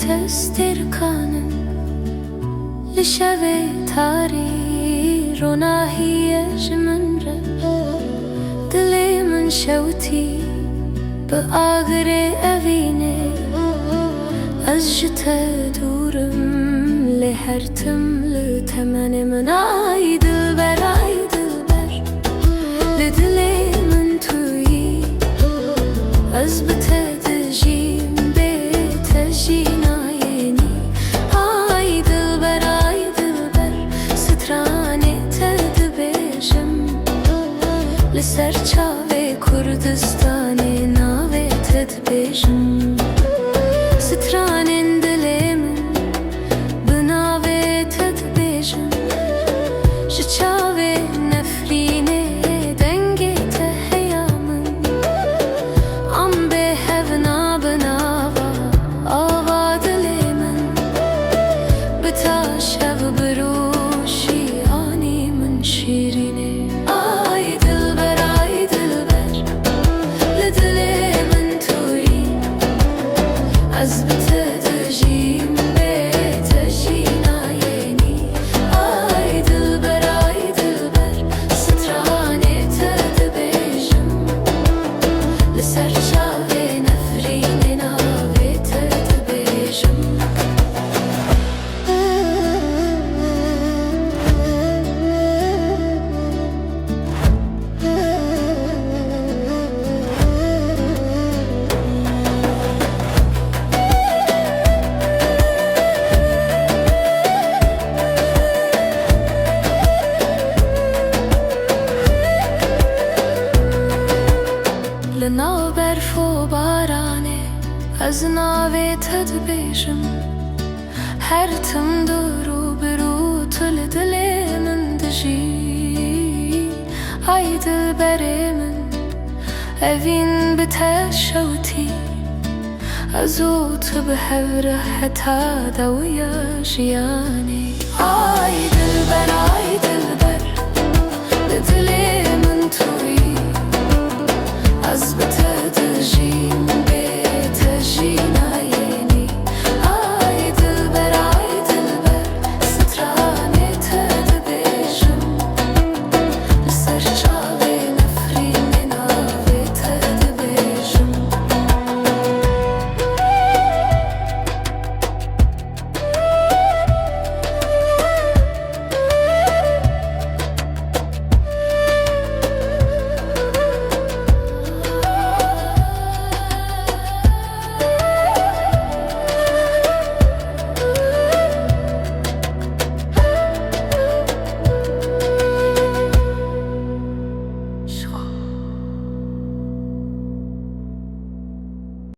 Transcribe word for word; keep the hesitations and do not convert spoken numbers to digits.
Te stêrkanin li şevê tarî, ronahî ye ji min re. Dilê min şewitî bi agirê evînê. Ez ji te dûr im, lê her tim li temenê min. Ay dilber, ay dilber, li dilê min tu yî. Ez bi te dijîm, bê te jî nayênî. Ay dilber, ay dilber, stranê te dibêjim. Li ser çavê Kurdistanê navê te dibêjim. Stranên dilê min, bi navê te dibêjim. Ji çavê nefrînê dengê te heya min. Em bêhev nabin ava, ava dilê min. Bi taş ev birûşî anî min şîrînê. Ay dilber, ay dilber, li dilê min tu yî. Ez bi te dijîm, bê te jî nayênî. Ay dilber, ay dilber, stranê te dibêjim. Li ser çavê nefrînê navê te dibêjim. Li nav berf û baranê ez navê te dibêjim. Her tim dûr û birû tu li dilê min dijî. Ay dilberê min, evîn bi te şewitî. Ez û tu bi hev re heta dawiya jiyanê. Ay dilber, ay dilber, li dilê min tu yî. Ez bi te dijîm, bê te jî